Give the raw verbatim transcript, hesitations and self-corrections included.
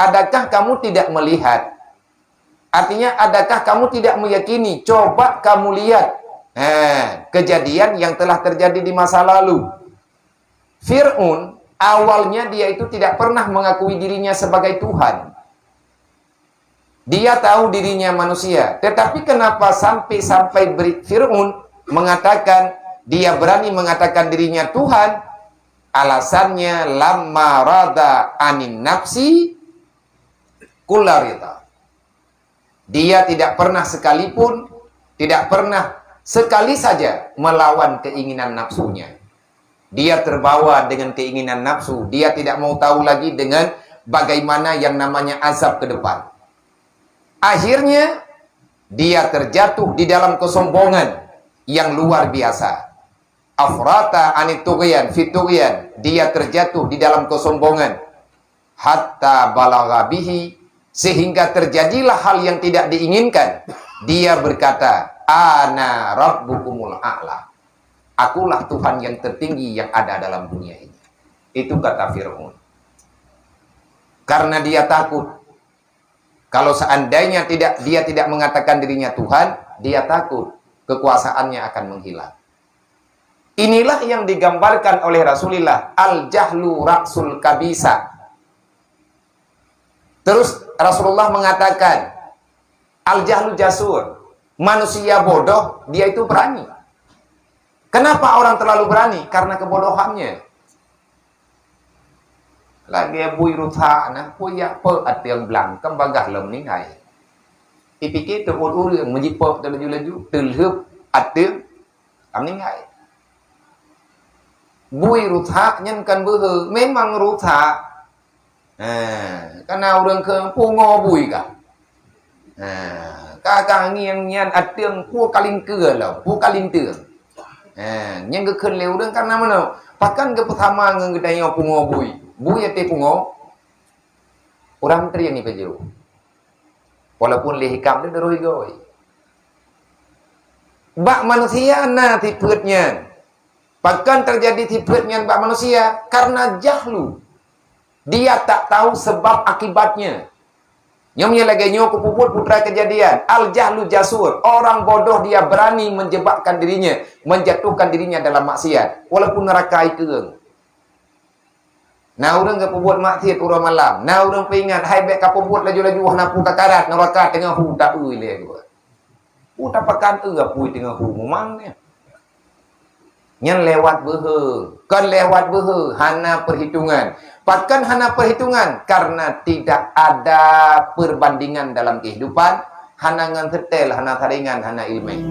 "Adakah kamu tidak melihat?" Artinya, "Adakah kamu tidak meyakini? Coba kamu lihat, eh, kejadian yang telah terjadi di masa lalu." Fir'aun, awalnya dia itu tidak pernah mengakui dirinya sebagai Tuhan. Dia tahu dirinya manusia. Tetapi kenapa sampai-sampai beri-, Fir'aun mengatakan, dia berani mengatakan dirinya Tuhan? Alasannya, "Lamma rada anin nafsi kulla rida." Dia tidak pernah sekalipun, tidak pernah sekali saja melawan keinginan nafsunya. Dia terbawa dengan keinginan nafsu. Dia tidak mau tahu lagi dengan bagaimana yang namanya azab ke depan. Akhirnya, dia terjatuh di dalam kesombongan yang luar biasa. Afrata anit tughyan, fit tughyan. Dia terjatuh di dalam kesombongan. Hatta balagha bihi, sehingga terjadilah hal yang tidak diinginkan. Dia berkata, "Ana rabbukumul a'la." "Akulah Tuhan yang tertinggi yang ada dalam dunia ini." Itu kata Fir'aun. Karena dia takut. Kalau seandainya tidak, dia tidak mengatakan dirinya Tuhan, dia takut kekuasaannya akan menghilang. Inilah yang digambarkan oleh Rasulullah, "Al-jahlu ra'sul kabisa." Terus Rasulullah mengatakan, "Al-jahlu jasur." Manusia bodoh, dia itu berani. Kenapa orang terlalu berani? Karena kebodohannya. Lagèe bui rusak na, peue jak peuet ateueng blang, kan bagaih lom ninggai. Ipike teuôt ureueng, meujipeuet teulaju-laju, teulheuep ateueng, ka ninggai. Bui rusak nyan kan beuhe, memang rusak. Ha, kana ureueng kheun pungo bui kah? Ha, ka, ka ngieng nyan ateueng peue ka lingkeue lom, peue ka linteueng. Ha, nyang geukheun lé ureueng karena meunoe, pakon geupeusama ngon geutanyoe pungo bui? Bui até pungo, ureueng trieng ipeujeuet. Walaupun lé hikam tu daroh igoi. Bak manusia na sifeuet nyan. Pakon teujadi sifeuet nyan bak manusia? Karena jahlu. Dia tak tahu sebab akibatnya. Nyoe lagèe nyoe kupeubuet Putra Kejadian. Al-jahlu jasur. Orang bodoh dia berani menjebakkan dirinya, menjatuhkan dirinya dalam maksiat. Walaupun neraka ikeueng. Na ureueng geupeubuet maksiat uroe malam. Na ureueng peuingat, hai bèk kapeubuet laju-laju, hana peue ka karat, neraka teungoh hu ta-eu lé geuh. Peue tapakat eu apui teungoh hu mumang nyan. Nyan lewat beuhe. Kon lewat beuhe, hana perhitungan. Pakon hana perhitungan? Karena tidak ada perbandingan dalam kehidupan, hana ngon setel, hana saringan, hana ileumèe.